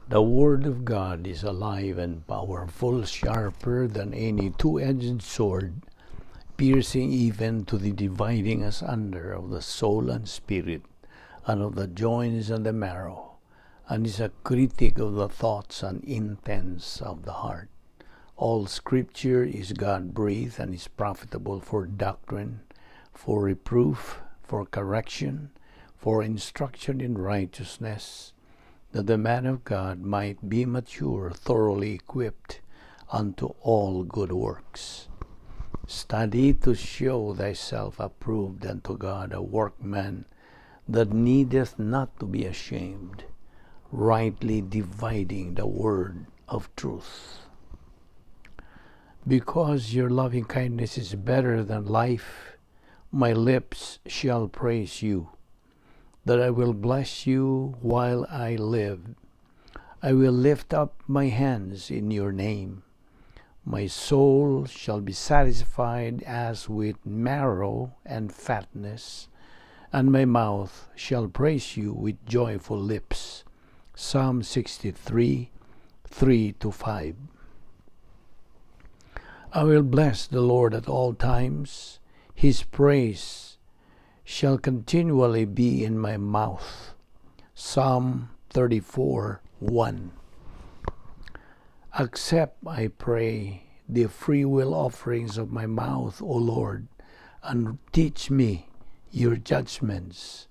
The Word of God is alive and powerful, sharper than any two-edged sword, piercing even to the dividing asunder of the soul and spirit, and of the joints and the marrow, and is a critic of the thoughts and intents of the heart. All Scripture is God-breathed and is profitable for doctrine, for reproof, for correction, for instruction in righteousness, that the man of God might be mature, thoroughly equipped unto all good works. Study to show thyself approved unto God, a workman that needeth not to be ashamed, rightly dividing the word of truth. Because your loving kindness is better than life, my lips shall praise you, that I will bless you while I live. I will lift up my hands in your name. My soul shall be satisfied as with marrow and fatness, and my mouth shall praise you with joyful lips. Psalm 63, 3 to 5. I will bless the Lord at all times. His praise shall continually be in my mouth. Psalm 34, 1. Accept, I pray, the free will offerings of my mouth, O Lord, and teach me your judgments.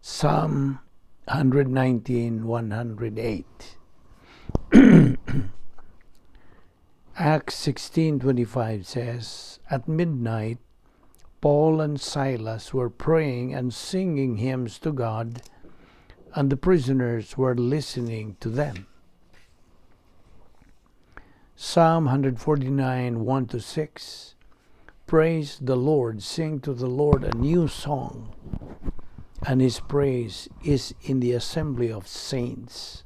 Psalm 119, 108. Acts 16:25 says, "At midnight, Paul and Silas were praying and singing hymns to God, and the prisoners were listening to them." Psalm 149, 1 to 6. Praise the Lord, sing to the Lord a new song, and his praise is in the assembly of saints.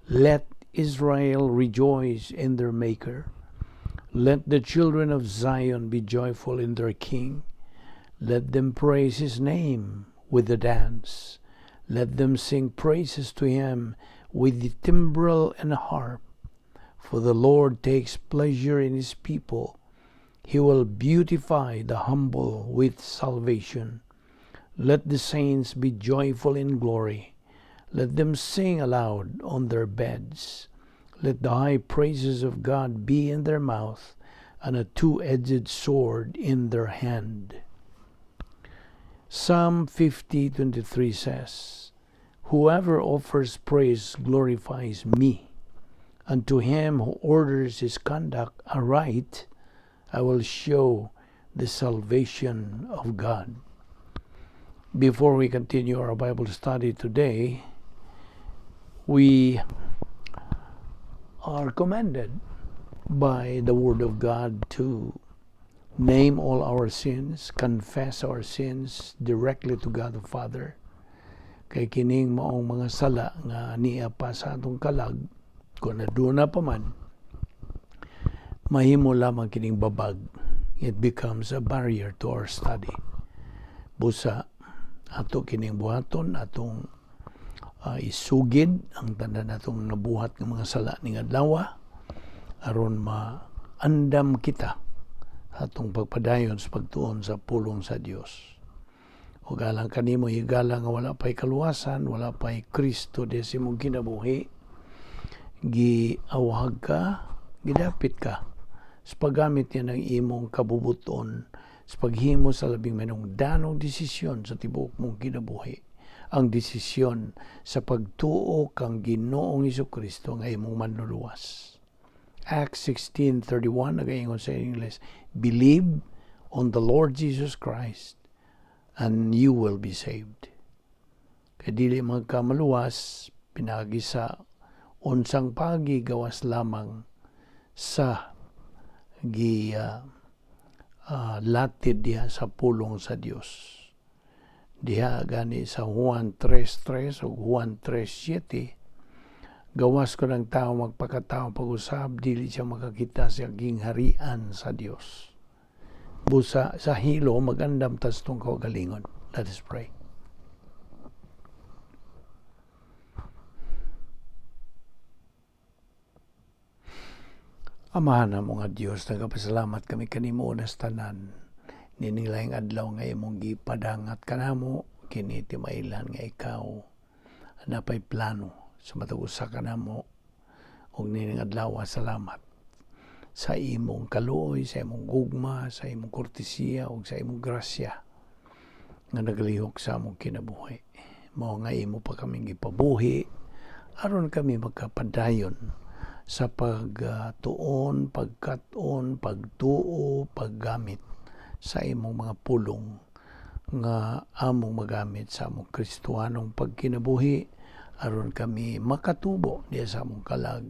Let Israel rejoice in their Maker. Let the children of Zion be joyful in their King. Let them praise his name with the dance. Let them sing praises to him with the timbrel and harp. For the Lord takes pleasure in his people. He will beautify the humble with salvation. Let the saints be joyful in glory. Let them sing aloud on their beds. Let the high praises of God be in their mouth and a two-edged sword in their hand. Psalm 50:23 says, "Whoever offers praise glorifies me, and to him who orders his conduct aright, I will show the salvation of God." Before we continue our Bible study today, we are commanded by the Word of God to name all our sins, confess our sins directly to God the Father. Kay kining maong mga sala nga nia pa sa atong kalag, kung naduna pa man, mahimo lamang kining babag. It becomes a barrier to our study. Busa, ato kining buhaton, atong isugid ang tanan natong nabuhat ng mga sala ning adlaw aron maandam kita atong pagpadayon sa pagtuon sa pulong sa Dios. O alang kanimo, higala, nga wala pa'y kaluwasan, wala pa'y Kristo di sa imong kinabuhi, giawhag ka, gidapit ka sa paggamit niya ng imong kabubuton sa paghimo sa labing manungdanong desisyon sa tibuok mong kinabuhi, ang desisyon sa pagtuo kang Ginoong Kristo nga imong manluluwas. Acts 16:31 nagaingon sa English, "Believe on the Lord Jesus Christ and you will be saved." Kay dili man ka maluwas pinagi sa unsang pagi gawas lamang sa gi latid diha sa pulong sa Dios. Diha gani sa Juan 3:3 ug Juan 3:7, gawas kon ang tao magpakatao pag-usab, dili siya makakita sa gingharian sa Dios. Busa sa hilo magandam tas tong kaugalingon. Let us pray. Amahan namo nga Dios, nagapasalamat kami kanimo una sa tanan. Nining laing adlaw nga imong gipadangat kanamo, kini timailan nga ikaw napay plano sa matag usa kanamo ug nining adlaw, salamat sa imong kaluoy, sa imong gugma, sa imong kortesiya ug sa imong grasya nga nagalihok sa among kinabuhi. Mao nga imo pa kaming gipabuhi aron kami makapadayon sa pagtuon, pagkat-on, pagtuo, paggamit sa imong mga pulong nga among magamit sa among Kristohanong pagkinabuhi aron kami makatubo diya sa among kalag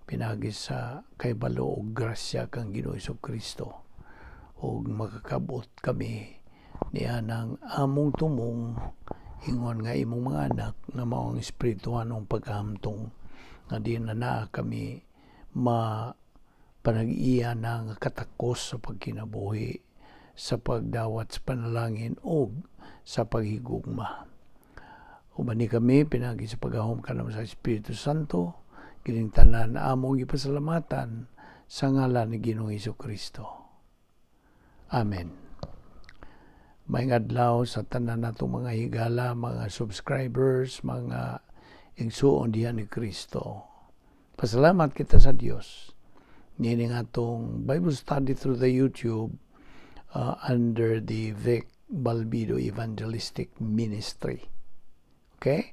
pinagi sa kaybalo og grasya kang Ginoo Kristo ug makakabot kami niya ng among tumong ingon nga imong mga anak nga mao ang espirituhanong pagkahamtong nga di na naa kami ma panag-iya na nga katakos sa pagkinabuhi, sa pagdawat sa panalangin o sa paghigugma. Uban ni kami pinagi sa paghahom kanamo sa Espiritu Santo, kining tanan among gipasalamatan sa ngalan ni Ginoong Hesus Kristo. Amen. Maayong adlaw sa tanan natong mga higala, mga subscribers, mga igsuon diha ni Kristo. Pasalamat kita sa Dios. Niini nga atong Bible study through the YouTube under the Vic Balbido Evangelistic Ministry. Okay?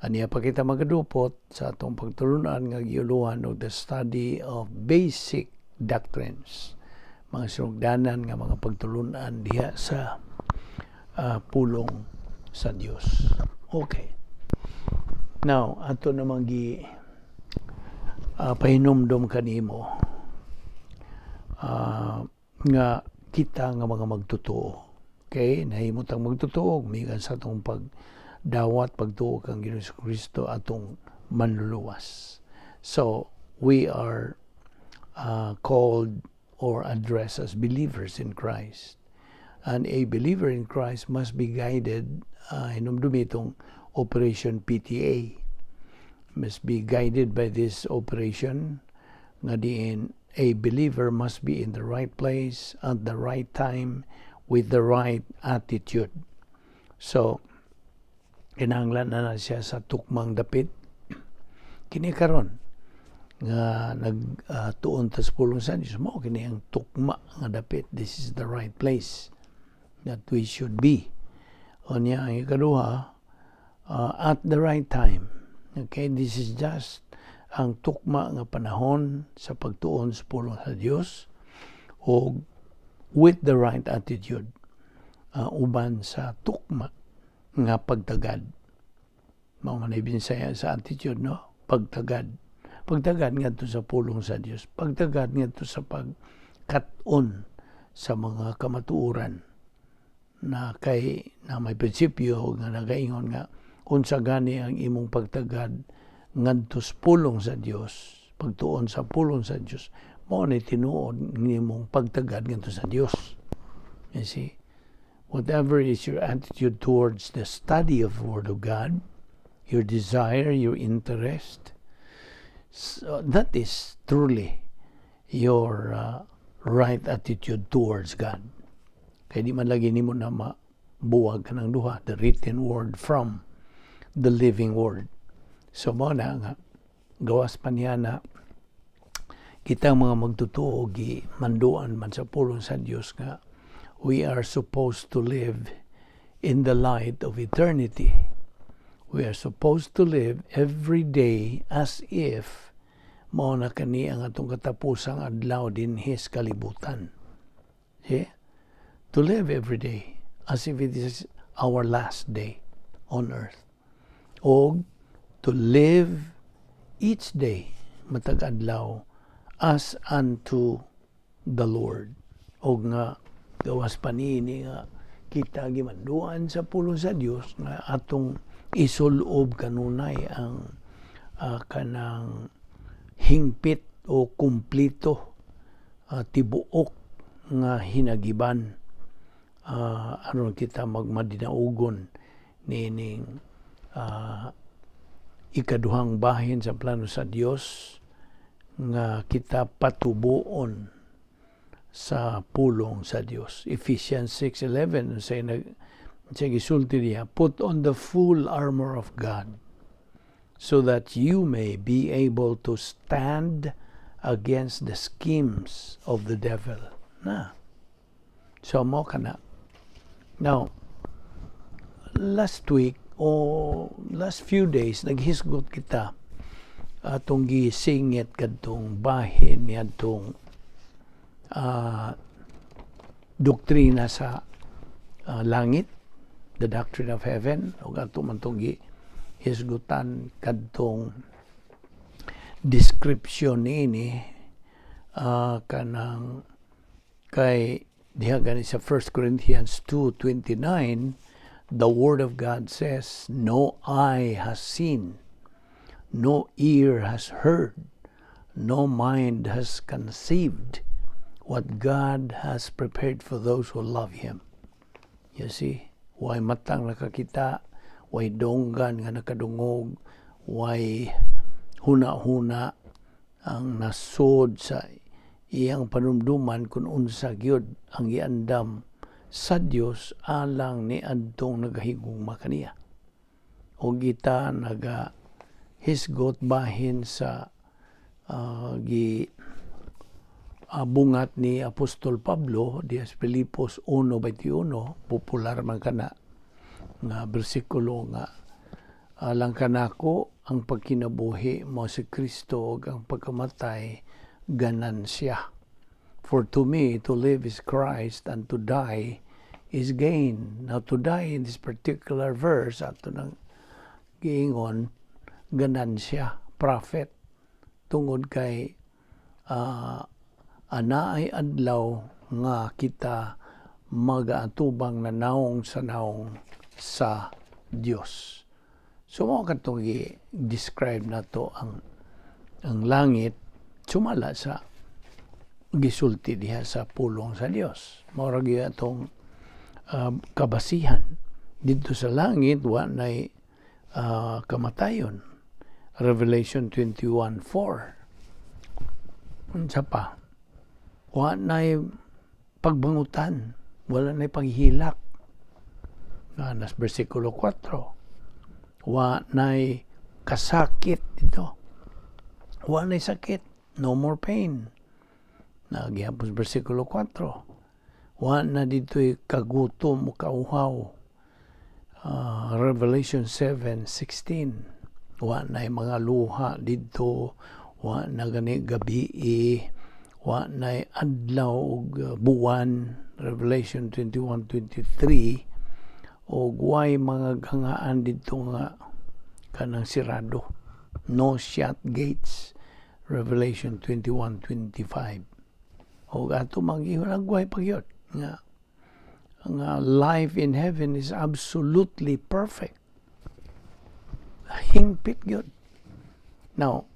Aniya pa kita magadupot sa atong pagtulunan nga giuluhan og the study of basic doctrines. Mga sinugdanan nga mga pagtulunan diha sa pulong sa Dios. Okay. Now, ato namang gi pahinumdom kanimo nga kita nga mga magtotoo. Okay, nahimo tang magtotoo migan sa atong pagdawat, pagtuo kang Ginoong Kristo atong manluluwas. So, we are called or addressed as believers in Christ. And a believer in Christ must be guided, hinumdumi itong Operation PTA. Must be guided by this operation nga diin a believer must be in the right place at the right time with the right attitude. So, kinahanglan na na siya sa tukmang dapit. Kini karon nga nagtuon ta sa pulong sa Dios, mao kini ang tukma nga dapit. This is the right place that we should be. Unya, ang ikaduha, at the right time. Okay, this is just ang tukma nga panahon sa pagtuon sa pulong sa Dios o with the right attitude, uban sa tukma nga pagtagad. Mao man Binsaya sa attitude, no? Pagtagad. Pagtagad ngadto sa pulong sa Dios. Pagtagad ngadto sa pagkat-on sa mga kamatuoran na kay na may prinsipyo nga nagaingon nga unsa gani ang imong pagtagad ngadto sa pulong sa Dios, pagtuon sa pulong sa Dios, mao ni tinuod nimong pagtagad ngadto sa Dios. You see, whatever is your attitude towards the study of the Word of God, your desire, your interest, so that is truly your right attitude towards God. Kay di man lagi nimo na mabuwag kanang duha, the written word from the living word. So mao na nga gawas pa niya na kita mga magtotoo gi manduan man sa pulong sa Dios nga we are supposed to live in the light of eternity. We are supposed to live every day as if mao na kani ang atong katapusang adlaw dinhi sa kalibutan. See? To live every day as if it is our last day on earth. O to live each day, matag adlaw, as unto the Lord. O nga gawas pa niini nga kita gimanduan sa pulong sa Dios nga atong isulob kanunay ang kanang hingpit o kumplito, tibuok nga hinagiban aron kita magmadinaugon niining ikaduhang bahin sa plano sa Dios. Nga kita patubuon sa pulong sa Dios. Ephesians 6:11 say nag sa gisulti diha, "Put on the full armor of God so that you may be able to stand against the schemes of the devil." Na. So mao kana. Now, last week o last few days, naghisgot kita atong gisingit kadtong bahin niadtong doktrina sa langit, the doctrine of heaven, ug ato man tong gihisgutan kadtong description niini, kanang kay diha gani sa 1 Corinthians 2:29, the word of God says, "No eye has seen, no ear has heard, no mind has conceived what God has prepared for those who love Him." You see, way matang nakakita, way donggan nga nakadungog, way huna-huna ang nasod sa iyang panumduman kung unsa gyud ang giandam sa Dios alang ni adtong nagahigugma kaniya. O kita naga hisgot bahin sa gi bungat ni Apostol Pablo diha sa Filipos 1:21, popular man kana nga bersikulo nga alang kanako ang pagkinabuhi mao si Kristo ug ang pagkamatay ganansya. "For to me to live is Christ and to die is gain." Now, to die in this particular verse, ato nang giingon, ganansya, profit, tungod kay anaay adlaw nga kita magaatubang na naong sa naong sa Dios. So mao kadtong gi-describe nato ang langit sumala sa gisulti diha sa pulong sa Dios. Mao ra gyud atong kabasihan. Didto sa langit wa nay kamatayon. Revelation 21:4. Unsa pa? Wa nay pagbangutan, wala nay paghilak. Nga nas bersikulo 4. Wa nay kasakit didto. Wa nay sakit, no more pain. Na gihapon sa bersikulo 4. Wa na didto'y kagutom o kauhaw. Revelation 7:16. Wa na mga luha didto, wa na gani gabii, wa na adlaw ug buwan. Revelation 21:23. Og way mga gangaan didto nga kanang sirado. No shut gates. Revelation 21:25. Og ato manghihulagway pa gyud nga life in heaven is absolutely perfect. Hingpit gyud. Now,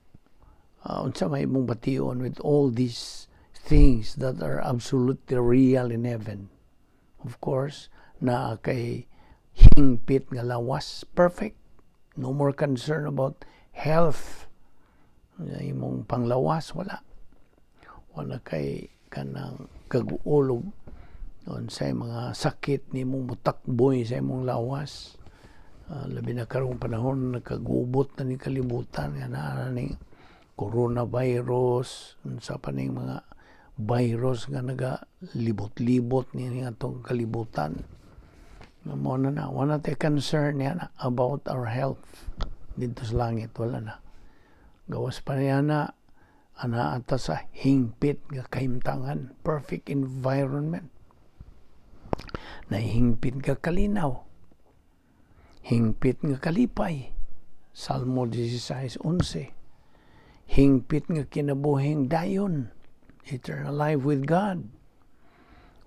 unsa may imong bation with all these things that are absolutely real in heaven? Of course, naa kay hingpit nga lawas, perfect. No more concern about health. Imong panglawas, wala. Wala kay kanang kaguolog unsay mga sakit nimong mutakboy sa imong lawas. Labi na karong panahon, nagkagubot na ni kalibutan nga naa ni coronavirus, unsa pa ning mga virus nga naga libot-libot ni atong kalibutan. Nga mao na na, wala tay concern niya na about our health didto sa langit, wala na. Gawas pa niya na, ana ata sa hingpit nga kahimtangan, perfect environment. Nahingpit nga kalinaw, hingpit nga kalipay, Salmo 16:11. Hingpit nga kinabuhing dayon, eternal life with God.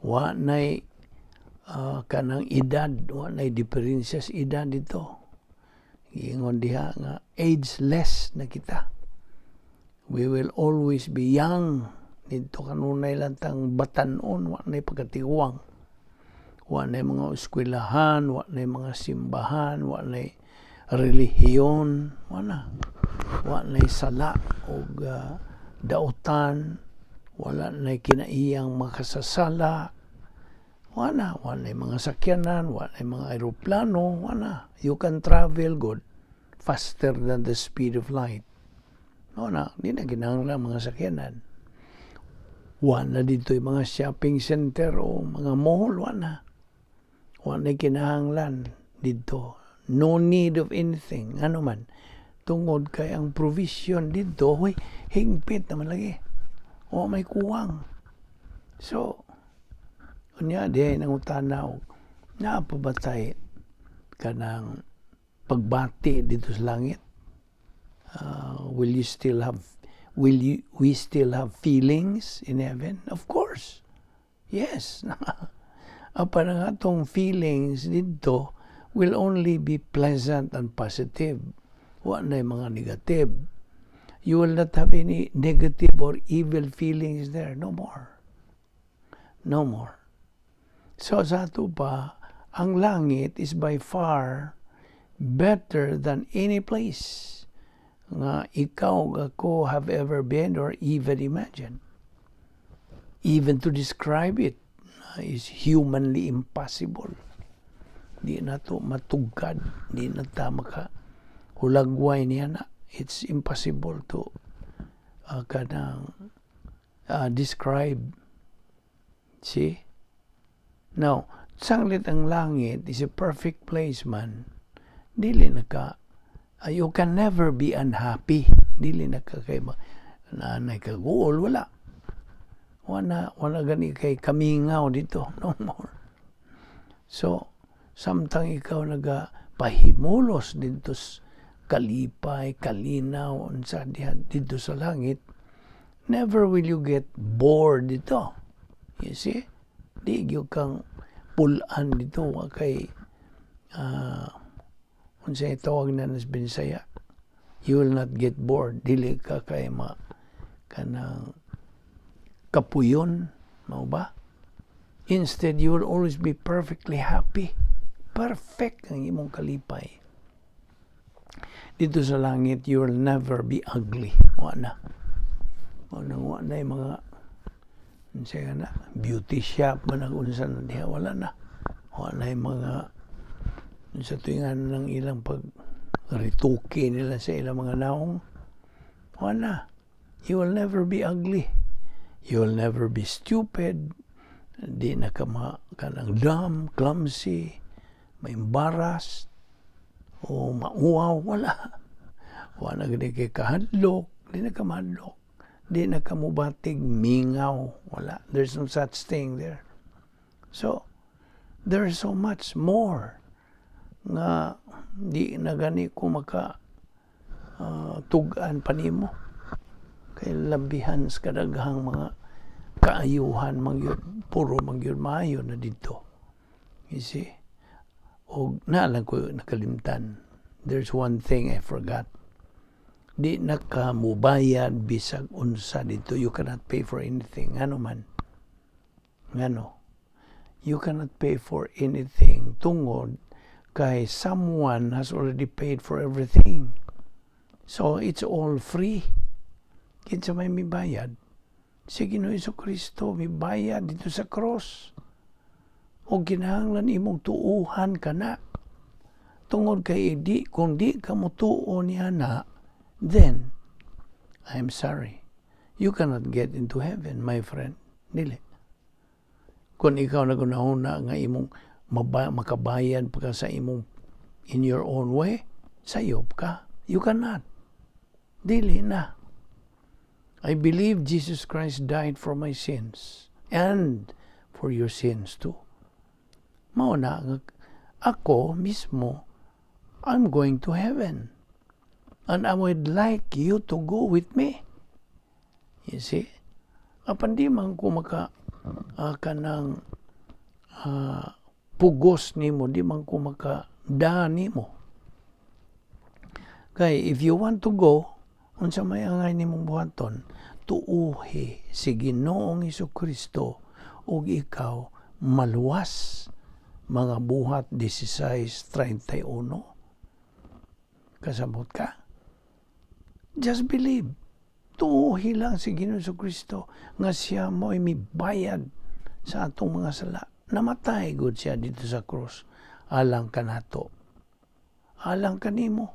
Wa nay kanang edad, wa nay diferensya sa edad didto. Giingon diha nga ageless na kita. We will always be young. Didto kanunay lang tang batan-on, wa nay pagkatiwang. Wa nay mga eskwelahan, wa nay mga simbahan, wa nay relihiyon, wa na. Wa nay sala og Dautan, wala na kinaiyang makasasala, wala, wala mga sakyanan, wala mga aeroplano, wala. You can travel good faster than the speed of light. Wala, di na kinahanglan mga sakyanan. Wala dito yung mga shopping center o mga mall, wala. Wala kinahanglan dito. No need of anything. Ano man. Tungod kay ang provision dito, huy, hingpit naman lagi. O may kuwang. So, unya di nangutana og naa pa ba tay kanang pagbati dito sa langit? Will you still have will you we still have feelings in heaven? Of course. Yes. Apan ang atong feelings dito will only be pleasant and positive. Wa na mga negative. You will not have any negative or evil feelings there. No more. No more. So sa ato pa, ang langit is by far better than any place nga ikaw ako have ever been or even imagined. Even to describe it is humanly impossible. Di na to matugkad, di na ta maka hulagway niya na. It's impossible to kanang describe. See? Now, sanglit ang langit is a perfect place man. Dili na ka, you can never be unhappy. Dili na ka kay na kaguol, wala. Wala, wala gani kay kamingaw dito, no more. So, samtang ikaw naga pahimulos dito sa kalipay, kalinaw, unsa diha dito sa langit, never will you get bored dito. You see? Di gyud kang pulan dito wa kay unsay tawag na nas Binisaya. You will not get bored. Dili ka kay ma kanang kapuyon, mao ba? Instead, you will always be perfectly happy. Perfect ang imong kalipay. Dito sa langit, you will never be ugly. Wa na. Wa na, wa na yung mga unsa na, beauty shop man ang unsa na diha, wala na. Wa na yung mga sa tuwingan ng ilang pag rituki nila sa ilang mga naong. Wala. You will never be ugly. You will never be stupid. Di na ka ma, kanang dumb, clumsy, ma-embarrassed, o mauaw, wala. Wala gani kay kahadlok, di na ka mahadlok. Di na ka mubatig, mingaw, wala. There's no such thing there. So, there's so much more nga di na gani ko maka tug-an pa nimo kay labihan sa kadaghang mga kaayuhan man gyud, puro man gyud maayo na dito, you see? Og naa lang ko nakalimtan. There's one thing I forgot. Di na ka mubayad bisag unsa dito. You cannot pay for anything. Ngano man? Ngano you cannot pay for anything? Tungod kay someone has already paid for everything, so it's all free. Kinsa may mibayad? Si Ginoo Kristo mibayad dito sa cross. O kinahanglan imong tuuhan kana. Tungod kay di kung di ka motuo niya na, then I'm sorry. You cannot get into heaven, my friend. Dili. Kung ikaw nagunahuna nga imong makabayad pa ka sa imong in your own way, sayop ka. You cannot. Dili na. I believe Jesus Christ died for my sins and for your sins too. Mao na nga ako mismo, I'm going to heaven. And I would like you to go with me. You see? Apan di man ko maka kanang pugos nimo, di man ko maka da nimo. Kay if you want to go, unsa may angay nimong buhaton, tuuhi si Ginoong Kristo ug ikaw maluwas. Mga Buhat 16:31. Kasabot ka? Just believe. Tuohi lang si Ginoong Kristo nga siya mo'y mibayad sa atong mga sala. Namatay gud siya didto sa krus alang kanato. Alang kanimo.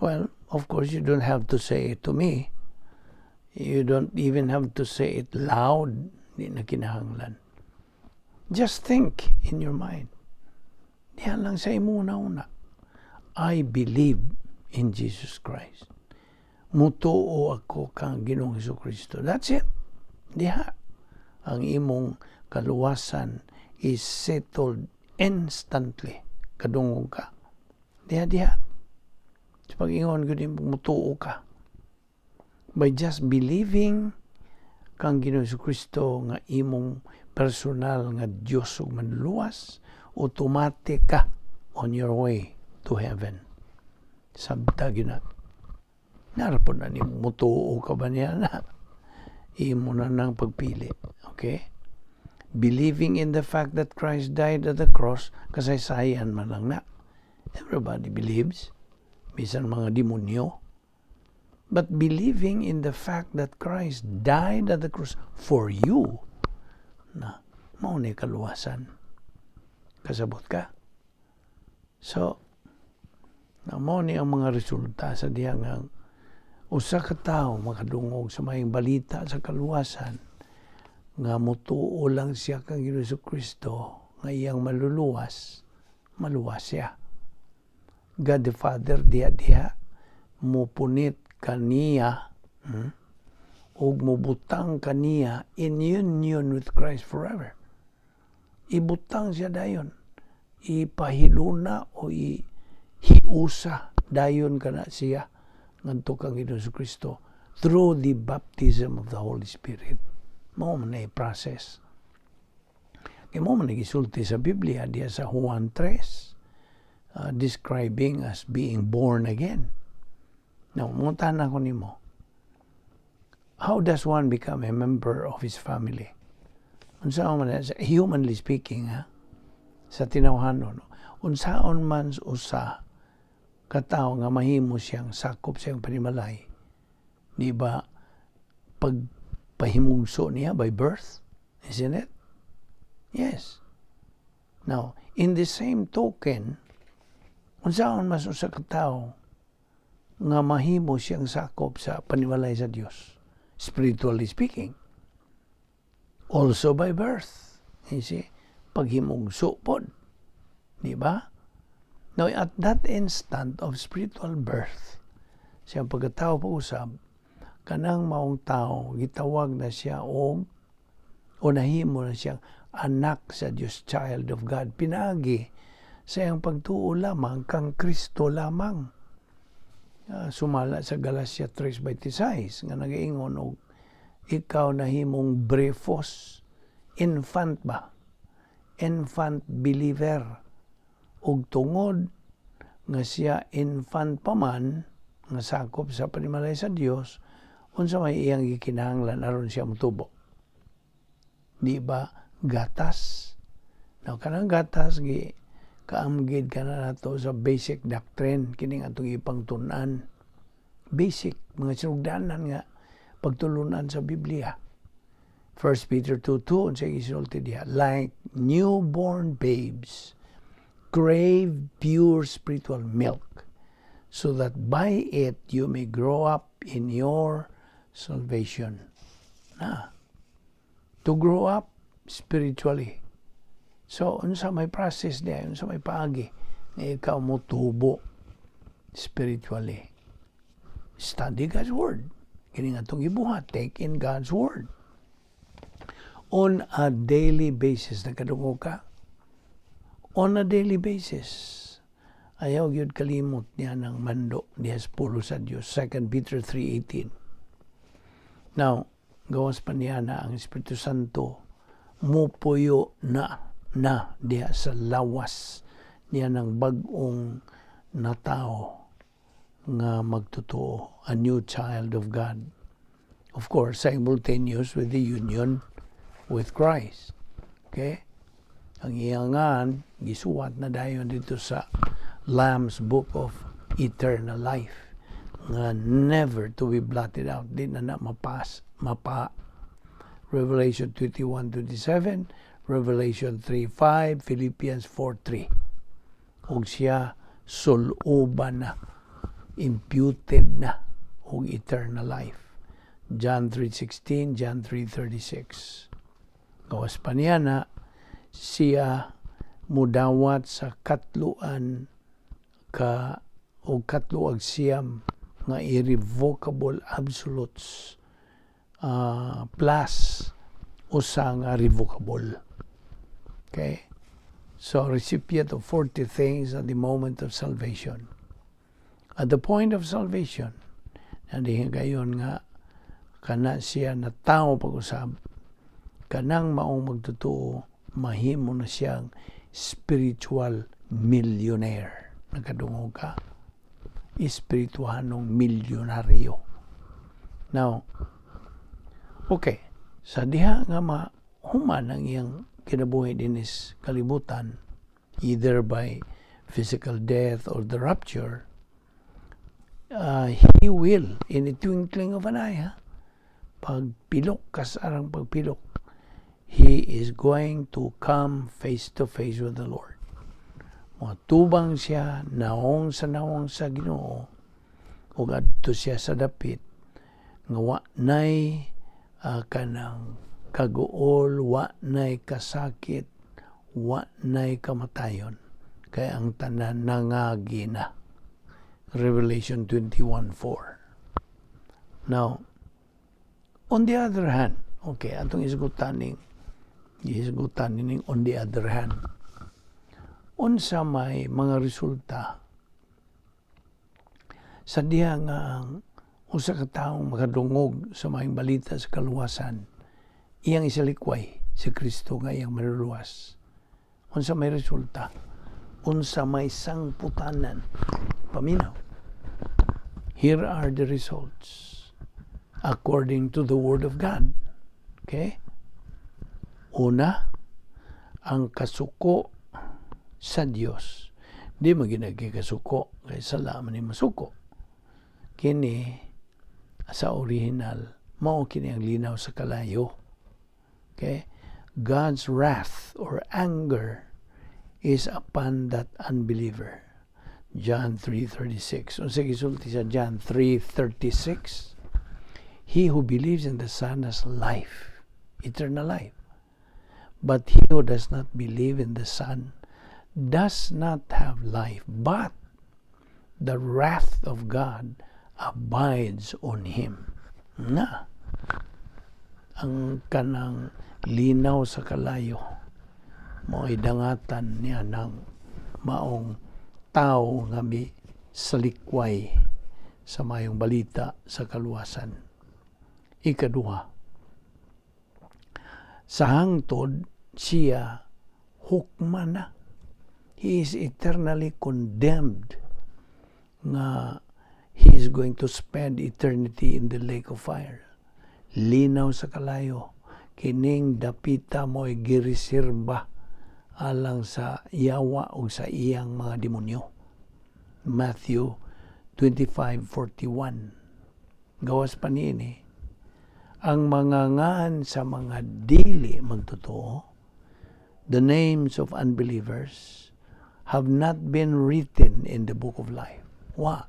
Well, of course, you don't have to say it to me. You don't even have to say it loud. Di na kinahanglan. Just think in your mind. Diyan lang sa imo una. I believe in Jesus Christ. Mutuo ako kang Ginoong Hesus Kristo. That's it. Diha. Ang imong kaluwasan is settled instantly. Kadungog ka. Diha, diha. Sa pag-ingon ko din, mutuo ka. By just believing kang Ginoong Hesus Kristo nga imong personal nga Dios ug manluluwas, automatic ka on your way to heaven. Sabta gyud na. Naa ra pod na nimo, mutuo ka ba niya na? Imo na nang pagpili. Okay? Believing in the fact that Christ died at the cross, kasaysayan man lang na. Everybody believes. Bisan mga demonyo. But believing in the fact that Christ died at the cross for you, na mao ni kaluwasan. Kasabot ka? So, na mao ni ang mga resulta sa diha nga usa ka tawo makadungog sa maayong balita sa kaluwasan nga mutuo lang siya kang Ginoong Kristo nga iyang maluluwas, maluwas siya. God the Father diha diha mupunit kaniya ug mubutang kaniya in union with Christ forever. Ibutang siya dayon. Ipahiluna o ihiusa dayon kana siya ngadto kang Ginoong Kristo through the baptism of the Holy Spirit. Mao man na process. Kay mao man gisulti sa Biblia diya sa Juan 3, describing as being born again. Now, mangutana ko nimo. How does one become a member of his family? Unsaon man, humanly speaking, ha? Sa tinawhanon, no? Unsaon man usa katawo nga mahimo siyang sakop siyang panimalay, di ba pagpahimugso niya by birth? Isn't it? Yes. Now, in the same token, unsaon mas usa ka tawo nga mahimo siyang sakop sa panimalay sa Dios, spiritually speaking? Also by birth. You see? Paghimugso pod. Di ba? Now, at that instant of spiritual birth, siyang pagkatao pag-usab, kanang maong tao, gitawag na siya og o nahimo na siyang anak sa Diyos, child of God. Pinagi sa iyang pagtuo lamang kang Kristo lamang. Sumala sa Galatia 3:26 nga nagaingon og ikaw nahimong brephos, infant ba? Infant believer. Ug tungod nga siya infant pa man nga sakop sa panimalay sa Dios, unsa may iyang gikinahanglan aron siya motubo? Di ba gatas? Now, kanang gatas gi kaamgid ka na nato sa basic doctrine kining atong ipangtun-an. Basic mga sinugdanan nga pagtulunan sa Biblia. 1 Peter 2:2, unsay gisulti diha? "Like newborn babes, crave pure spiritual milk, so that by it you may grow up in your salvation." Na. To grow up spiritually. So, unsa may process diha, unsa may paagi nga ikaw mo tubo spiritually? Study God's Word. Kini nga atong gibuhat, take in God's Word on a daily basis. Nakadungog ka? On a daily basis. Ayaw gyud kalimot niya ng mando diha sa pulong sa Dios. 2 Peter 3:18. Now, gawas pa niya na ang Espiritu Santo mupuyo na na diha sa lawas niya ng bag-ong natao nga magtotoo, a new child of God. Of course, simultaneous with the union with Christ. Okay? Ang iyangan, gisuwat na dayon didto sa Lamb's Book of Eternal Life. nga never to be blotted out. Di na na mapas mapa. Revelation 21:27, Revelation 3:5, Philippians 4:3. Ug siya sul-uban na, imputed na og eternal life. John 3:16, John 3:36. Gawas pa niya na siya mudawat sa katluan ka o 39 nga irrevocable absolutes plus usa nga revocable. Okay? So, recipient of 40 things at the moment of salvation. At the point of salvation, nandihin gayon nga kana siya na tao pag-usab, kanang maong magtotoo, mahimo na siyang spiritual millionaire. Nakadungog ka? Espirituhanong milyonaryo. Now, okay, sa diha nga mahuman ang iyang kinabuhi dinis kalibutan, either by physical death or the rapture, he will, in a twinkling of an eye, ha? Pagpilok, kasarang pagpilok, he is going to come face to face with the Lord. Motubang siya, naong sa naong sa Ginoo, ug adto siya sa dapit, nga wa nay kanang kaguol, wa nay kasakit, wa nay kamatayon. Kay ang tanan nangagi na. Revelation 21:4. Now, on the other hand, okay, atong isgutan ning on the other hand. Unsa may mga resulta sa diha nga ang usa ka taong makadungog sa maayong balita sa kaluwasan, iyang isalikway si Kristo nga iyang manluluwas? Unsa may resulta? Unsa may sangputanan? Paminaw. Here are the results according to the Word of God. Okay? Una, ang kasuko sa Dios. Di mo ginagkikasuko kay sala man ni masuko. Kini sa original, mao kini ang linaw sa kalayo. Okay? God's wrath or anger is upon that unbeliever. John 3:36. Unsa gisulti sa John 3:36? He who believes in the Son has life, eternal life. But he who does not believe in the Son does not have life, but the wrath of God abides on him. Na, ang kanang linaw sa kalayo mo'y dangatan niya ng maong tao nga mi salikway sa mayong balita sa kaluwasan. Ikaduha, sa hangtod siya hukman na. He is eternally condemned nga he is going to spend eternity in the lake of fire. Linaw sa kalayo, kining dapita mo'y gireserba alang sa yawa o sa iyang mga demonyo. Matthew 25:41. Gawas pa niini, ang mga ngan sa mga dili magtotoo, the names of unbelievers, have not been written in the book of life. Wa.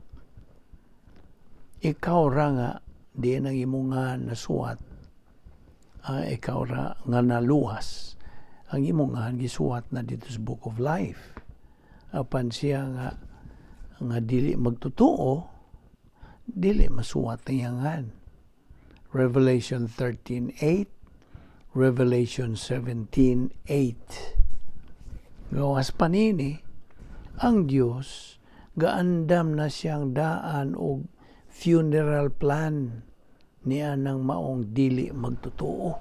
Ikaw ra nga, di nang imo nga nasuwat, ikaw ra nga naluwas, ang imo nga gisuwat na dito sa book of life. Apan siya nga nga dili magtotoo, dili masuwat ang iyang ngan. Revelation 13:8, Revelation 17:8. Gawas pa nini, ang Dios gaandam na siyang daan og funeral plan niya ng maong dili magtotoo.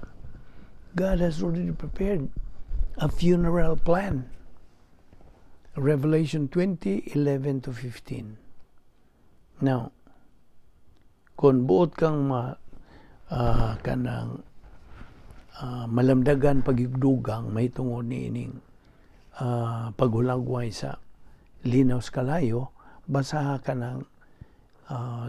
God has already prepared a funeral plan. Revelation 20:11 to 15. Now, kung buot kang ma kanang malamdagan pagigdugang may tungod ni ining paghulagway sa linaw sa kalayo, basaha ka ng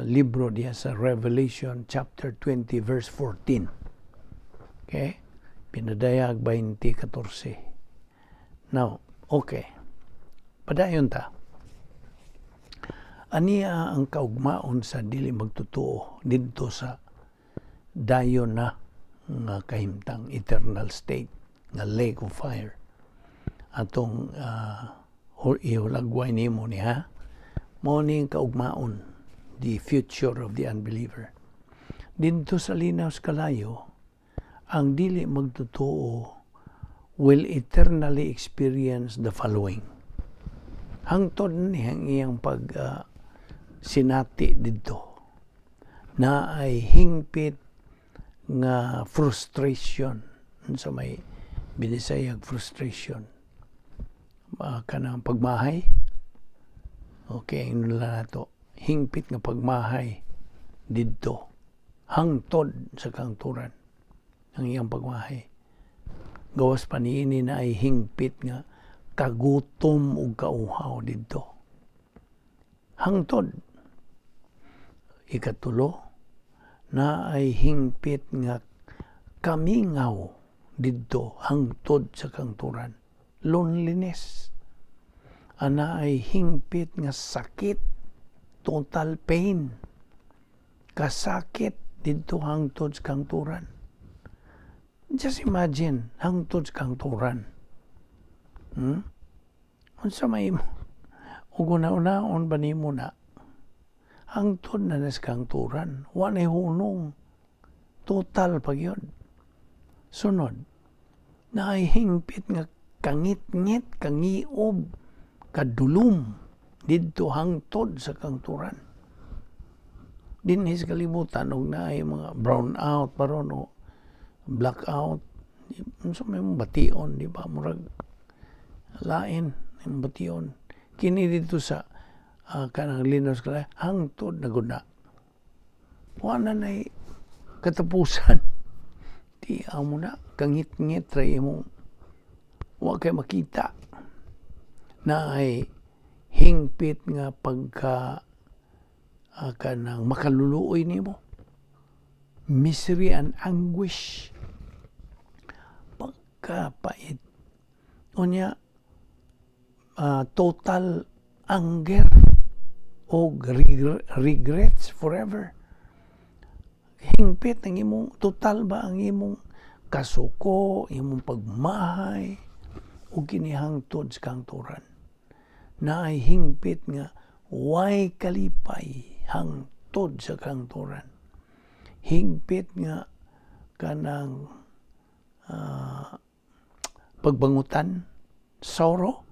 Libro diya sa Revelation chapter 20 verse 14. Okay? Pinadayag 20:14. Now, okay. Padayon ta. Ania ang kaugmaon sa dili magtotoo didto sa dayon na nga kahimtang, eternal state nga lake of fire? Atong ihulagway nimo ni ha, mao ni ang kaugmaon, the future of the unbeliever didto sa linaw sa kalayo. Ang dili magtotoo will eternally experience the following hangtod ni ang iyang pag sinati didto na ay hingpit nga frustration. Sa may Binisayag frustration, kanang pagmahay. Okay, ingnon lang nato hingpit nga pagmahay didto hangtod sa kangturan ang iyang pagmahay. Gawas pa niini, na ay hingpit nga kagutom ug kauhaw didto hangtod. Ikatulo, na ay hingpit nga kamingaw didto hangtod sa kangturan, loneliness. Ana ay hingpit nga sakit, total pain, kasakit didto hangtod sa kangturan. Just imagine, hangtod sa kangturan. Unsa may imo ug una-unaon ba nimo na hangtod na sa kangturan, wa nay hunong, total pa gyud. Sunod, naay hingpit nga kangitngit, kangiob, kadulom didto hangtod sa kangturan. Dinhi sa kalibutan, og naay mga brown out pa ron o blackout, unsa may mong bation, di ba? Murag lain imong bation. Kini dito sa kanang linaw sa kalayo, hangtod na gud na. Wa na nay katapusan. Di amo na kangitngit ra imong, wa kay makita. Na ay hingpit nga pagka kanang makaluluoy nimo, misery and anguish, pagkapait. Unya, total anger o regrets forever. Hingpit ang imong total ba ang imong kasuko, imong pagmahay ug kini hangtod sa kangturan. Naay hingpit nga way kalipay hangtod sa kangturan. Hingpit nga kanang pagbangutan, sorrow,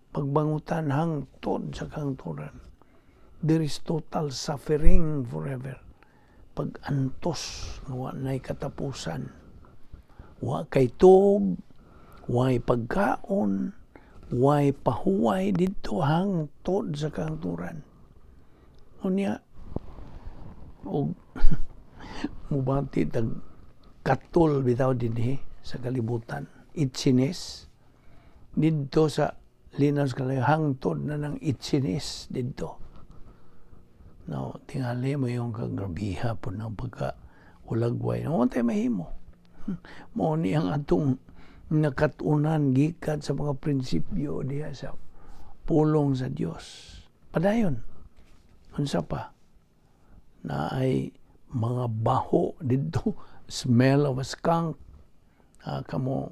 pagbangutan hangtod sa kangturan. There is total suffering forever. Pag-antos nga wa nay katapusan. Wa kay tuog, way pagkaon, way pahuway didto hangtod sa kangturan. Unya, og mubati tag katol bitaw dinhi sa kalibutan, itchiness didto sa linaw sa kalayo, hangtod na ng itchiness didto. No, tingali mo yung kagrabiha po ng pagka ulagway. No, tayo mahimo. Mao ni ang atong nakatunan gikan sa mga prinsipyo diha sa pulong sa Dios. Padayon. Unsa pa? Na ay mga baho didto, smell of a skunk. Kamo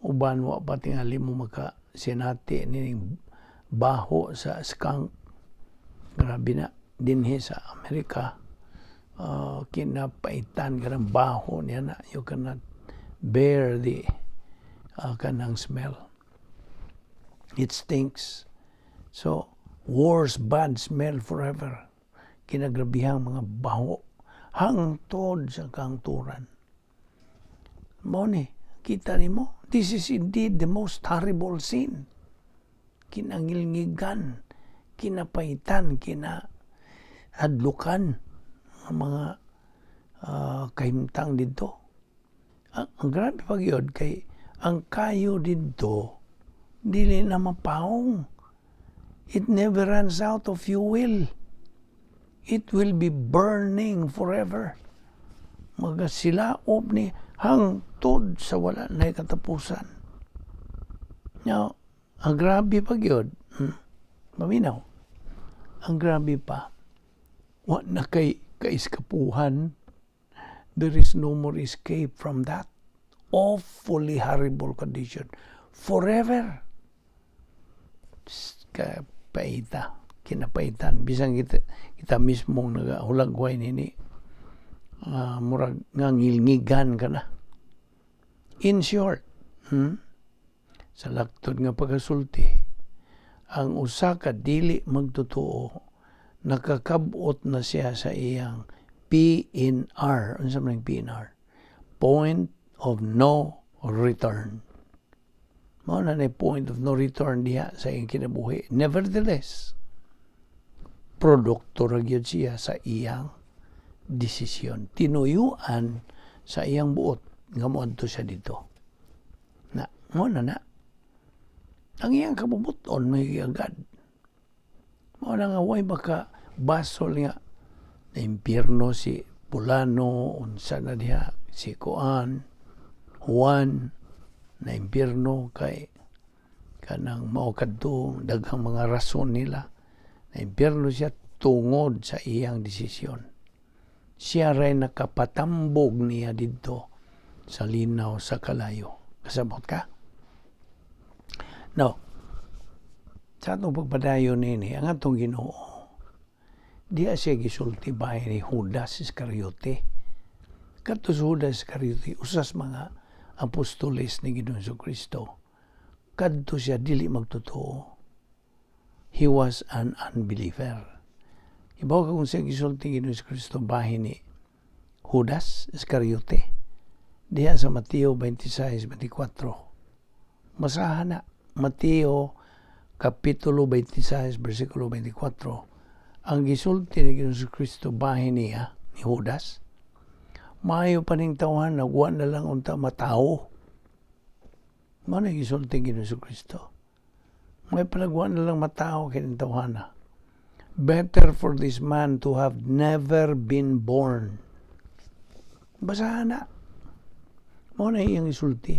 uban, wa pa tingali mo maka sinati nining baho sa skunk. Grabe na dinhi sa Amerika. Kinapaitan kanang baho niya na you cannot bear the kanang smell. It stinks. So, worse bad smell forever. Kinagrabihang mga baho hangtod sa kangturan. Mao ni, kita nimo, this is indeed the most horrible sin. Kinangilngigan, kinapaitan, kinahadlukan ang mga kahimtang didto. Ang grabe pa gyud kay ang kayo didto dili na mapawong. It never runs out of fuel. It will be burning forever. Magasilaob ni hangtod sa wala na katapusan. Now, ang grabe pa gyud, Maminaw. Ang grabe pa, wa na kay kaiskapuhan. There is no more escape from that awfully horrible condition. Forever. Kapaita, kinapaitan. Bisan kita mismo nagahulagway nini, murag ngangilngigan ka na. In short, sa laktod nga pagkasulti, ang usa ka dili magtotoo, nakakabot na siya sa iyang PNR. Ano sa man PNR? Point of no return. Mao na ni point of no return diha sa iyang kinabuhi. Nevertheless, produkto ra gyud siya sa iyang desisyon. Tinuyuan sa iyang buot nga moadto siya dito. Na, mao na na. Ang iyang kabubuton may agad. Mao na nga way baka basol nga na impyerno si pulano, unsa na diha, si Kuan, Juan, na impyerno kay kanang mao kadto daghang mga rason nila na impyerno siya tungod sa iyang desisyon. Siya ray nakapatambog niya didto sa linaw sa kalayo. Kasabot ka? Now, sa atong pagpadayon nini, ang atong Ginoo, diha siya gisulti bahin ni Judas Iscariote. Kadto si Judas Iscariote, usas mga apostoles ni Ginoong Kristo. Kadto siya dili magtotoo. He was an unbeliever. Ibaw ka kung siya gisulti Ginoong Kristo bahin ni Judas Iscariote. Diha sa Mateo 26:24. Basahan na. Mateo Kapitulo 26, versikulo 24. Ang gisulti ni Ginoong Kristo bahin niya, ni Judas, "Maayo pa ning tawhan, nagwa na lang unta matawo." Mao na gisulti ni Ginoong Kristo. "May palagwa na lang matao kining tawhana. Better for this man to have never been born." Basahan na. Mao na iyang isulti.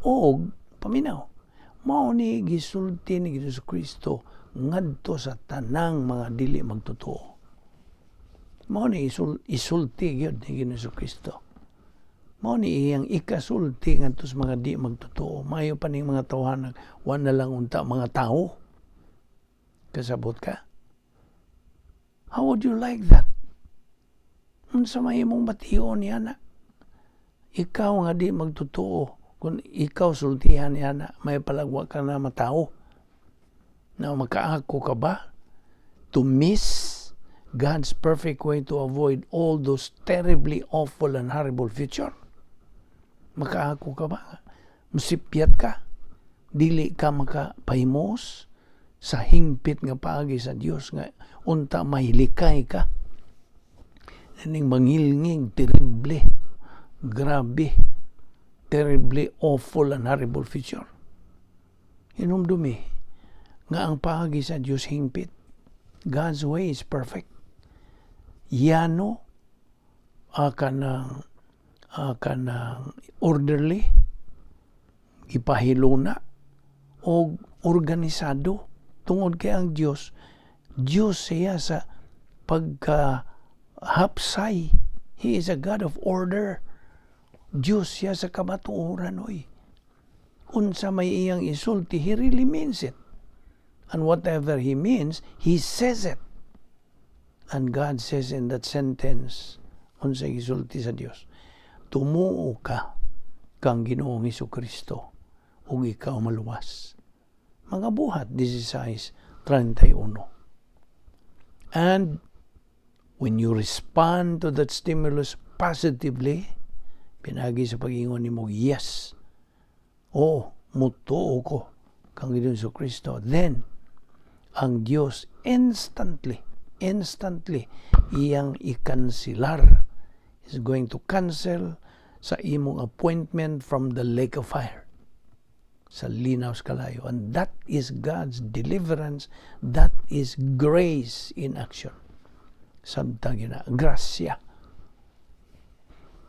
O, paminaw. Mao ni gisulti ni Ginoong Kristo ngadto sa tanang mga dili magtotoo. Mao ni isulti gyud ni Ginoong Kristo. Mao ni iyang ikasulti ngadto sa mga di magtotoo. "Mayo pa ning mga tawhana, wa na lang unta mga tao." Kasabot ka? How would you like that? Unsa may imong bation niya na? Ikaw nga di magtotoo, kung ikaw sultihan niya na, may palagwa ka na matao. Na makaako ka ba to miss God's perfect way to avoid all those terribly awful and horrible future? Makaako ka ba? Musipyat ka? Dili ka makapahimos sa hingpit nga paagi sa Dios nga unta mahilikay ka? Ning mangilngig, terrible, grabe, terribly awful and horrible future. Hinumdumi nga ang paagi sa Dios hingpit. God's way is perfect. Yano, kanang orderly, gipahiluna og organisado tungod kay ang Dios, Dios siya sa pagka hapsay. He is a God of order. Dios siya sa kamatuoran, oy. Unsa may iyang isulti, He really means it. And whatever He means, He says it. And God says in that sentence, unsa gisulti sa Dios, "Tumuo ka kang Ginoong Kristo ug ikaw maluwas." Mga Buhat 16:31. And when you respond to that stimulus positively, pinagi sa pag-ingon nimo, "Yes, oh, mutuo ko kang Ginoong Kristo," then ang Dios instantly, instantly, iyang ikansilar, is going to cancel sa imong appointment from the lake of fire, sa linaw sa kalayo. And that is God's deliverance. That is grace in action. Samtang yun na, grasya.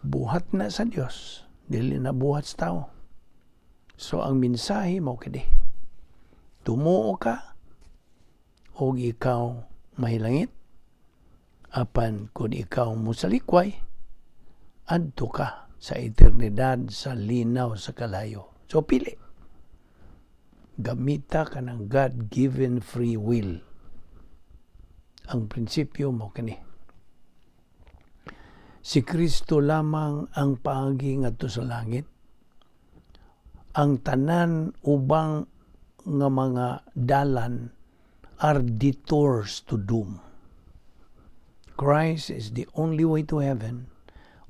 Buhat na sa Dios, dili na buhat sa tao. So ang mensahe mao kini. Tumuo ka og ikaw mahilangit, apan kung ikaw mosalikway, adto ka sa eternidad sa linaw sa kalayo. So pili. Gamita ka ng God-given free will. Ang prinsipyo mao kini. Si Kristo lamang ang paagi ngadto sa langit. Ang tanan ubang nga mga dalan are detours to doom. Christ is the only way to heaven.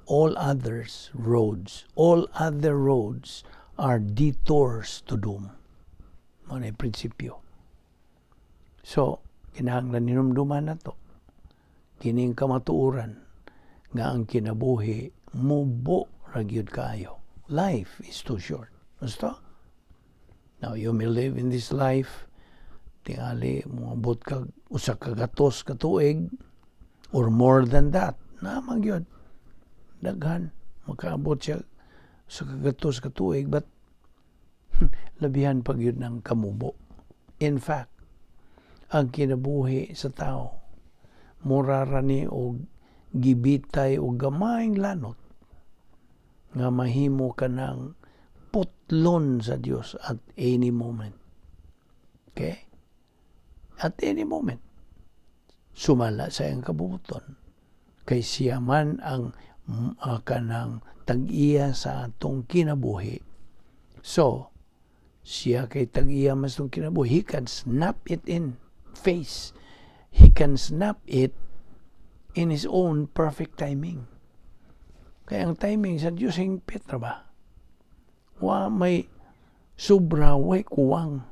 All other roads are detours to doom. Mao na prinsipyo. So, kinahanglan hinumduman nato kining kamatuoran nga ang kinabuhi mubo ra gyud kaayo. Life is too short. Gusto? Now, you may live in this life, tingali moabot ka 100 ka tuig or more than that. Na man gyud. Daghan makaabot siya 100 ka tuig, but labihan pa gyud ng kamubo. In fact, ang kinabuhi sa tao mura ra ni og gibitay og gamayng lanot nga mahimo ka ng putlon sa Dios at any moment. Okay? At any moment. Sumala sa iyang kabubuton. Kay siya man ang kanang tag-iya sa atong kinabuhi. So, siya kay tag-iya mas atong kinabuhi. He can snap it in face. He can snap it in His own perfect timing. Kaya ang timing sa Diyos hingpit ra ba? Wa may sobra, way kuwang.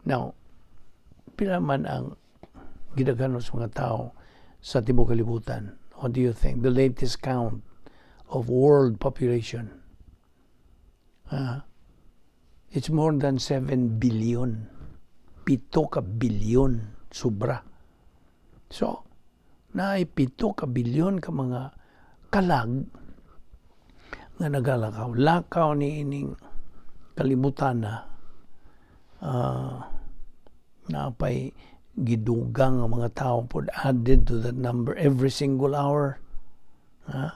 Now, pila man ang gidaghanon sa mga tao sa tibuok kalibutan? What do you think? The latest count of world population. It's more than 7 billion. 7 ka bilyon sobra. So, naay 7 ka bilyon ka mga kalag nga nagalakaw. Lakaw ni ining kalibutan na napay gidugang ang mga tao pod added to that number every single hour. Ha?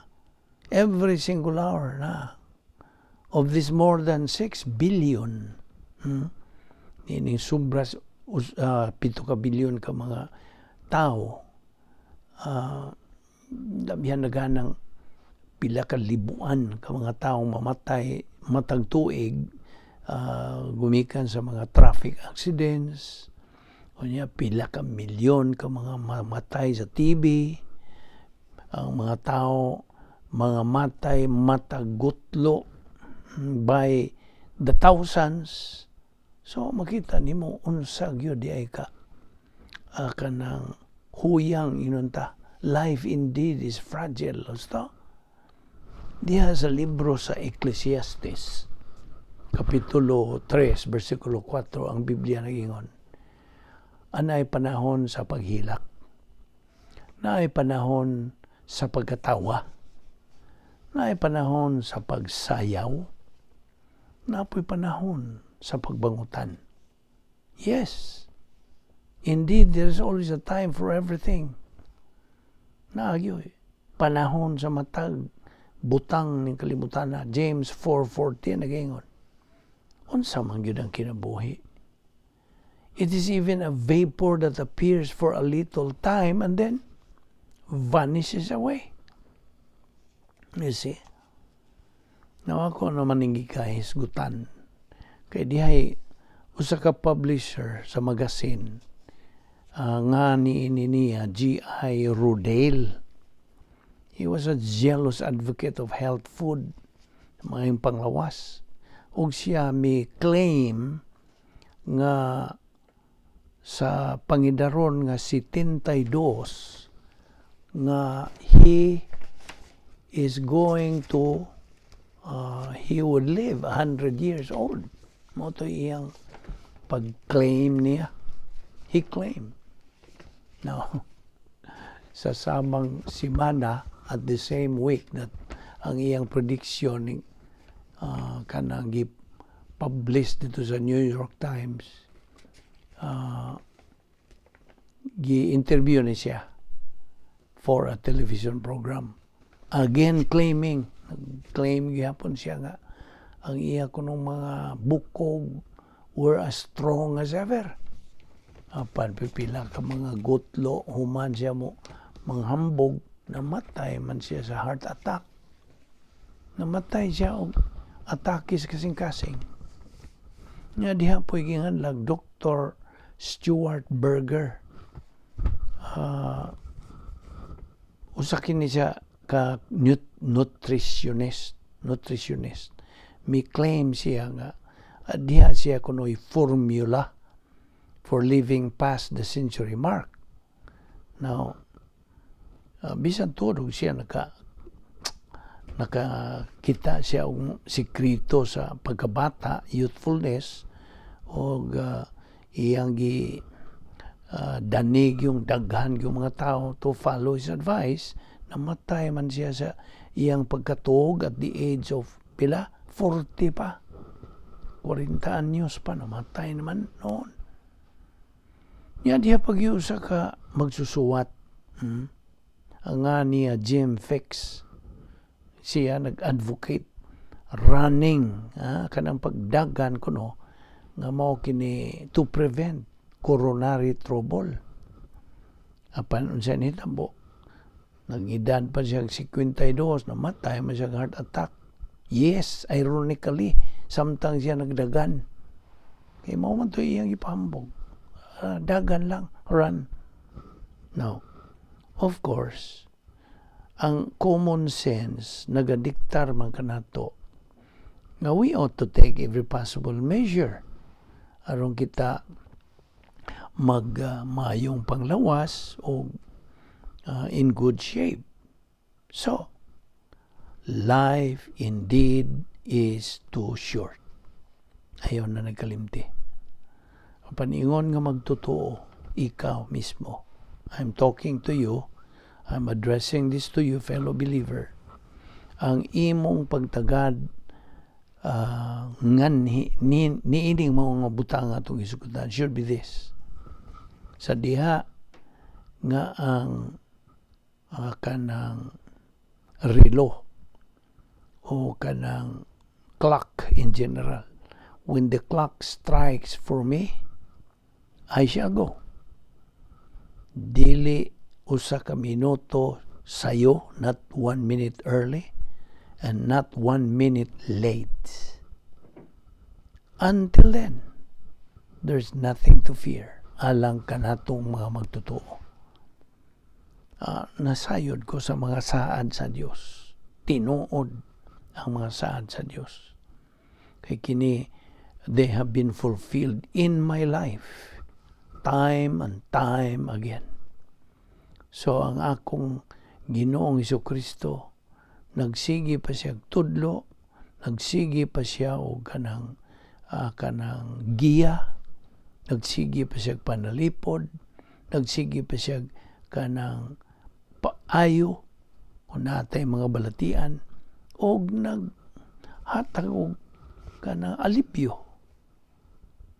Every single hour na. Of this more than 6 billion, Ining sobra 7 ka bilyon ka mga tao, labihan na ganang pila ka libuan ka mga tao mamatay matag tuig gumikan sa mga traffic accidents. Unya pila ka milyon ka mga mamatay sa TB. Ang mga tao mga matay matag gutlo by the thousands. So makita nimo unsa gyud di ay ka kanang huyang inunta. Life indeed is fragile. Gusto? Diha sa libro sa Ecclesiastes, Kapitulo 3, versikulo 4, ang Biblia nagingon: Anay panahon sa paghilak. Naay panahon sa pagkatawa. Naay panahon sa pagsayaw. Napoy panahon sa pagbangutan. Yes. Indeed, there is always a time for everything. Naagyoy. Panahon sa matag butang ning kalibutan na. James 4:14 nagaingon. Unsa man gyud ang kinabuhi? It is even a vapor that appears for a little time and then vanishes away. You see? Now ako naman ning gikahisgutan. Kay dihay usa ka publisher sa magazine nga ni niya G.I. Rodale. He was a jealous advocate of health food, mga panglawas. Ug siya mi claim nga sa pangidaron nga 72 nga he would live 100 years old. Mao to iyang pag-claim niya. He claimed. Now, Sa samang simana, at the same week that ang iyang prediction kanang gi-publish dito sa New York Times, gi-interview ni siya for a television program. Again claiming, claim gihapon siya nga ang iya kunong mga bukog were as strong as ever. Apan pipila ka mga gutlo human siya mo manghambog, namatay man siya sa heart attack. Namatay siya og atake sa kasing-kasing. Nga diha po'y gihinganlag Dr. Stuart Berger. Usa kini siya ka nutritionist. Mi claim siya nga diha siya kuno'y formula for living past the century mark. Now, bisan tuod siya nakakita siya og sikreto sa pagkabata, youthfulness, og iyang gi danig yung daghan yung mga tao to follow his advice, namatay man siya sa iyang pagkatuog at the age of pila? 40 pa. 40 anyos pa, namatay naman noon. Nya diha pag usa ka magsusuwat. Ang nga niya Jim Fixx, siya nag-advocate running, kanang pagdagan kuno nga mao kini to prevent coronary trouble. Apan unsa nitabo, nag-edad pa siya 52, namatay man siya heart attack. Yes, ironically, samtang siya nagdagan. Kay mao man to iyang ipahambog. Dagan lang, run. Now, of course, ang common sense nagadiktar man kanato nga we ought to take every possible measure aron kita mag maayong panglawas o in good shape. So, life indeed is too short. Ayaw na nagkalimti. Ang paningon nga magtotoo, ikaw mismo. I'm talking to you. I'm addressing this to you, fellow believer. Ang imong pagtagad nganhi ni niining mga butang atong isugutan should be this. Sa diha nga ang kanang relo o kanang clock in general, when the clock strikes for me, I shall go. Dili usa ka minuto sayo, not 1 minute early and not 1 minute late. Until then, there's nothing to fear alang kanatong mga magtotoo. Nasayod ko sa mga saad sa Dios. Tinuod ang mga saad sa Dios. Kay kini, they have been fulfilled in my life time and time again. So ang akong Ginoong Kristo, nagsige pa siya tudlo, nagsige pa siya og kanang giya, nagsige pa siya panalipod, nagsige pa siya kanang paayo kung natay mga balatian, og naghatag og kanang alipyo,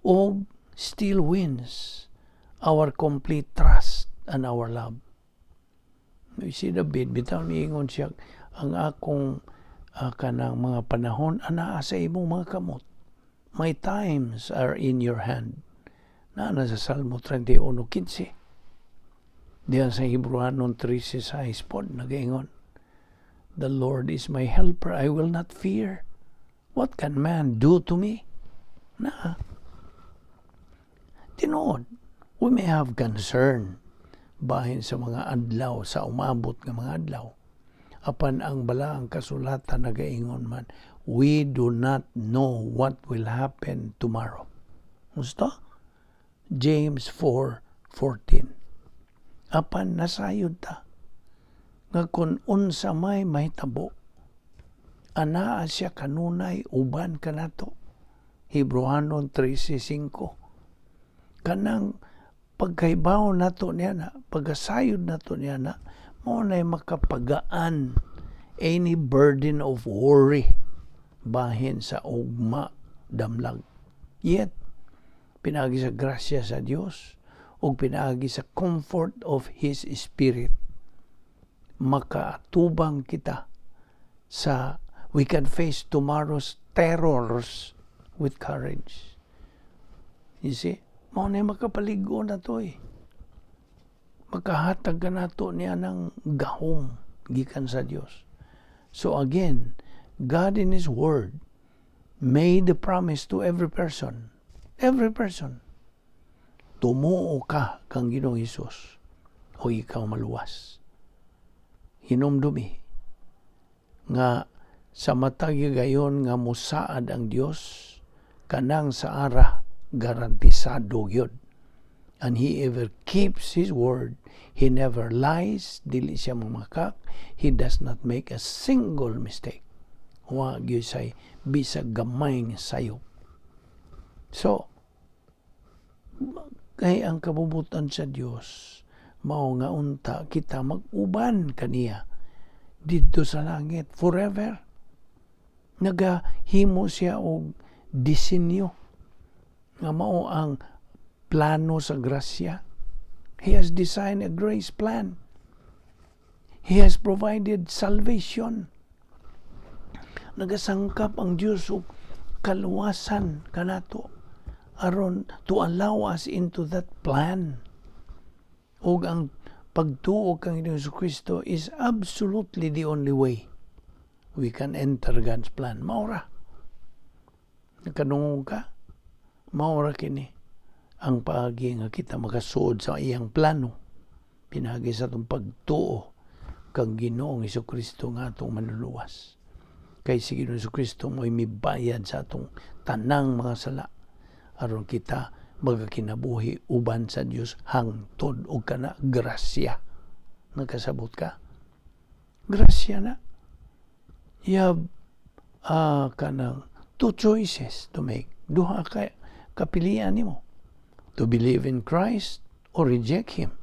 og still wins our complete trust and our love. Si David, bitaw niingon siya, "Ang akong kanang mga panahon anaa sa imong mga kamot. My times are in your hand." Na sa Salmo 31:15. Diyan sa Hebrewanon 13:6 pod, nagaingon, "The Lord is my helper, I will not fear. What can man do to me?" Na, tinuod, we may have concern bahin sa mga adlaw, sa umabot nga mga adlaw. Apan ang balaang kasulatan nagaingon man, we do not know what will happen tomorrow. Gusto? James 4:14. Apan nasayod ta nga kung unsa may mahitabo, anaa siya kanunay uban kanato. Hebrewanon 13:5. Kanang Pagkahibaw nato niya na, pagkasayod nato niya na, mao na makapagaan any burden of worry bahin sa ugma damlag. Yet, pinaagi sa grasya sa Dios ug pinaagi sa comfort of His Spirit, makaatubang kita sa we can face tomorrow's terrors with courage. You see? Mao na makapaligo na to eh. Makahatag ka nato niya ng gahom gikan sa Dios. So again, God in His Word made the promise to every person. Every person. Tumuo ka kang Ginoong Hesus o ikaw maluwas. Hinumdumi nga sa matag gayon nga musaad ang Dios, kanang saara garantisado gyud. And He ever keeps His word. He never lies, dili siya mamakak. He does not make a single mistake. Wa gyud say bisag gamay nga sayop. So kay ang kabubutan sa Dios mao nga unta kita mag-uban kaniya didto sa langit forever. Nagahimo siya og disenyo nga mao ang plano sa grasya. He has designed a grace plan. He has provided salvation. Nagasangkap ang Dios og kaluwasan kanato aron to allow us into that plan. Ug ang pagtuo kang Ginoong Kristo is absolutely the only way we can enter God's plan. Maura. Nakadungog ka? Maura kini ang paagi nga kita makasuod sa iyang plano pinaagi sa atong pagtuo kang Ginoong Kristo nga atong manluluwas. Kay si Ginoong Kristo mo'y mibayad sa atong tanang mga sala aron kita magakinabuhi uban sa Dios hangtod og kana grasya. Nakasabot ka? Grasya na. You have kanang two choices to make. Duha ka kapilian nimo. To believe in Christ or reject Him.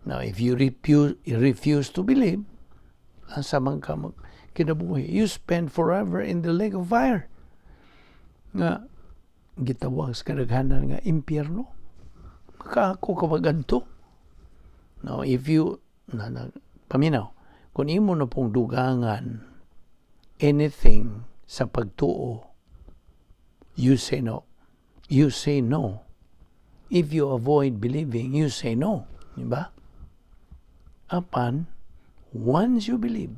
Now, if you refuse to believe, asa man ka kinabuhi, you spend forever in the lake of fire. Nga, gitawag sa kadaghanan nga impyerno. Makaako ka magadto. Now, if you, na, paminaw, kung imo na pong dugangan anything sa pagtuo, you say no. You say no. If you avoid believing, you say no. Diba? Apan, once you believe,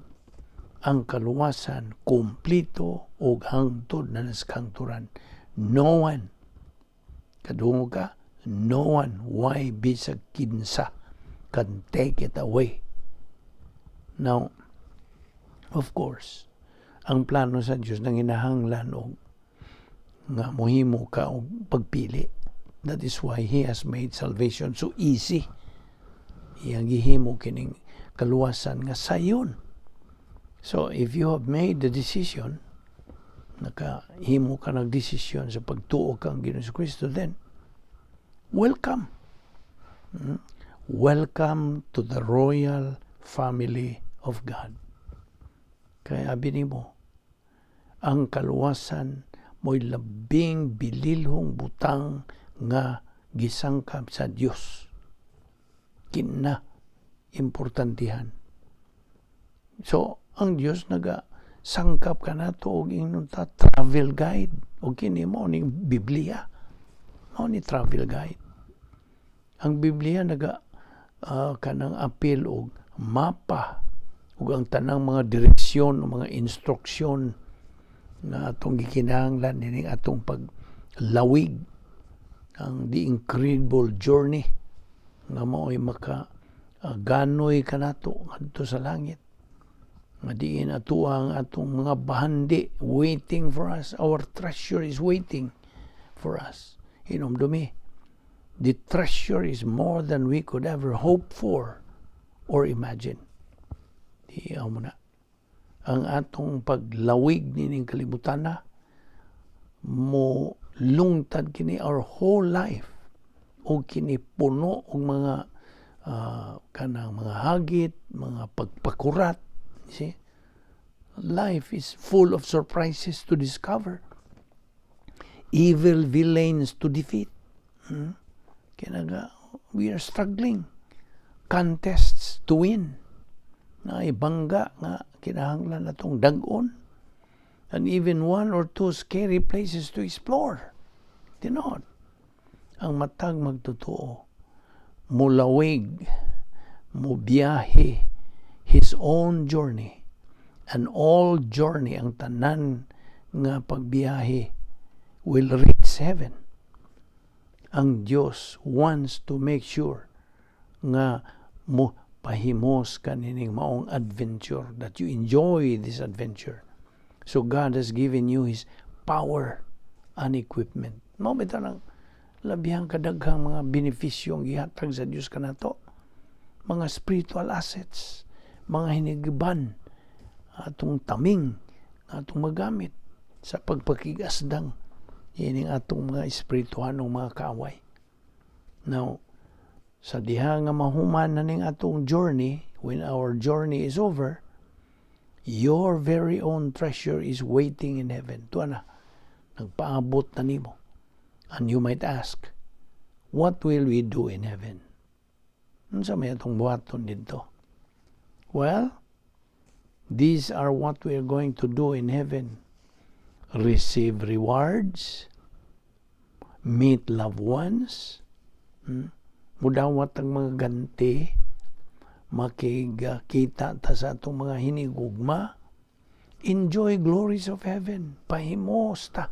ang kaluwasan kumplito o hangtod na nas kahangturan. No one, kadungog ka, no one, why bisag kinsa, can take it away. Now, of course, ang plano sa Diyos nang hinahanglan og nga mohimo ka og pagpili. That is why He has made salvation so easy. Iyang gihimo kining kaluwasan nga sayon. So if you have made the decision, nakahimo ka nagdesisyon sa pagtuo kang Ginoong Kristo, then welcome. Welcome to the royal family of God. Kaya abi nimo, ang kaluwasan mo'y labing bililhong butang nga gisangkap sa Dios. Kina importantihan. So, ang Dios naga sangkap kanato og ingnon ta travel guide, og kini mo ni Biblia. Mao ni travel guide. Ang Biblia naga kanang apil og mapa ug ang tanang mga direksyon o mga instruksyon nga atong gikinahanglan nining atong paglawig, ang the incredible journey nga mao'y maka ganoy kanato ngadto sa langit nga diin ato ang atong mga bahandi waiting for us. Our treasure is waiting for us. Hinumdumi, the treasure is more than we could ever hope for or imagine. Di mo na ang atong paglawig nining kalibutan na mo lungtad kini our whole life. O kini puno og mga kanang mga hagit, mga pagpakurat. You see? Life is full of surprises to discover. Evil villains to defeat. Kaya nga, we are struggling. Contests to win. Na ibangga nga kinahanglan natong dag-on. And even one or two scary places to explore. Tinuod. Ang matag magtotoo, mulawig, mubiyahe his own journey, and all journey, ang tanan nga pagbiyahe, will reach heaven. Ang Dios wants to make sure nga mo pahimos kanining maong adventure, that you enjoy this adventure. So God has given you His power and equipment. Mao bitaw nang labihang kadaghang mga benepisyo ang gihatag sa Dios kanato. Mga spiritual assets, mga hinigiban, atong taming, atong magamit sa pagpakigasdang ining atong mga espirituhanong mga kaaway. Now, sa diha nga mahuman na ning atong journey, when our journey is over, your very own treasure is waiting in heaven. Tuwa na, nagpaabot na nimo. And you might ask, "What will we do in heaven? Unsa may atong buhaton didto?" Well, these are what we are going to do in heaven. Receive rewards, meet loved ones, mudawat ang mga ganti, makigkita ta sa atong mga hinigugma, enjoy glories of heaven, pahimos ta,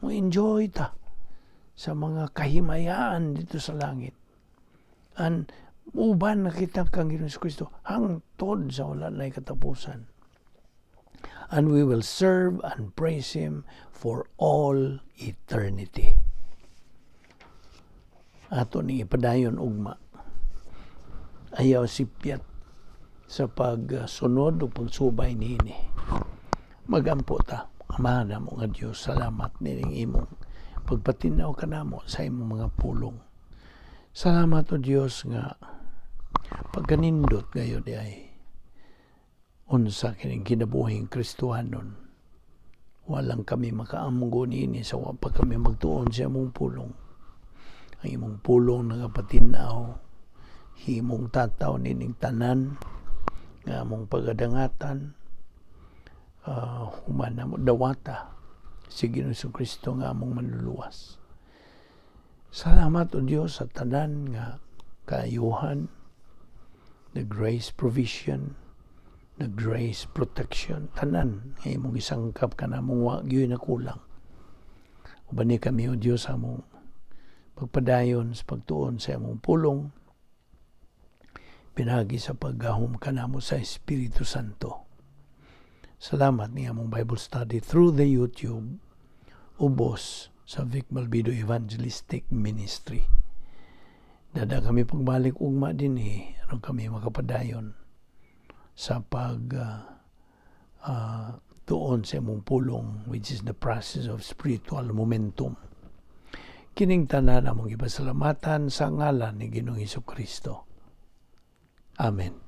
mo enjoy ta sa mga kahimayaan didto sa langit. And uban na kita kang Ginoong Kristo hangtod sa wala na katapusan. And we will serve and praise Him for all eternity. Ato ni ipadayon ugma. Ayaw sipyat sa pagsunod o pagsubay niini. Magampo ta. Amahan namo nga Dios, salamat nining imong pagpatinaw kanamo sa imong mga pulong. Salamat, o Dios, nga pagkanindot gayod ay unsa kining kinabuhing Kristohanon. Walang kami makaamgo niini sa wa pa kami magtuon sa imong pulong. Ang imong pulong nagapatinaw, himong tataw nining tanan nga among pagadangatan, human namo dawata si Ginoong Kristo nga among manluluwas. Salamat, o Dios, sa tanan nga kaayuhan, the grace provision, the grace protection, tanan nga imong isangkap kanamong wa gyud na kulang. Uban ni kami, o Dios, sa among pagpadayon sa pagtuon sa imong pulong, pinagi sa paggahom kanamo sa Espiritu Santo. Salamat ni among Bible study through the YouTube ubos sa Vic Malvido Evangelistic Ministry. Dada kami pagbalik ugma dinhi aron kami makapadayon sa pag tuon sa imong pulong, which is the process of spiritual momentum. Kining tanan among gipasalamatan sa ngalan ni Ginoong Hesus Kristo. Amen.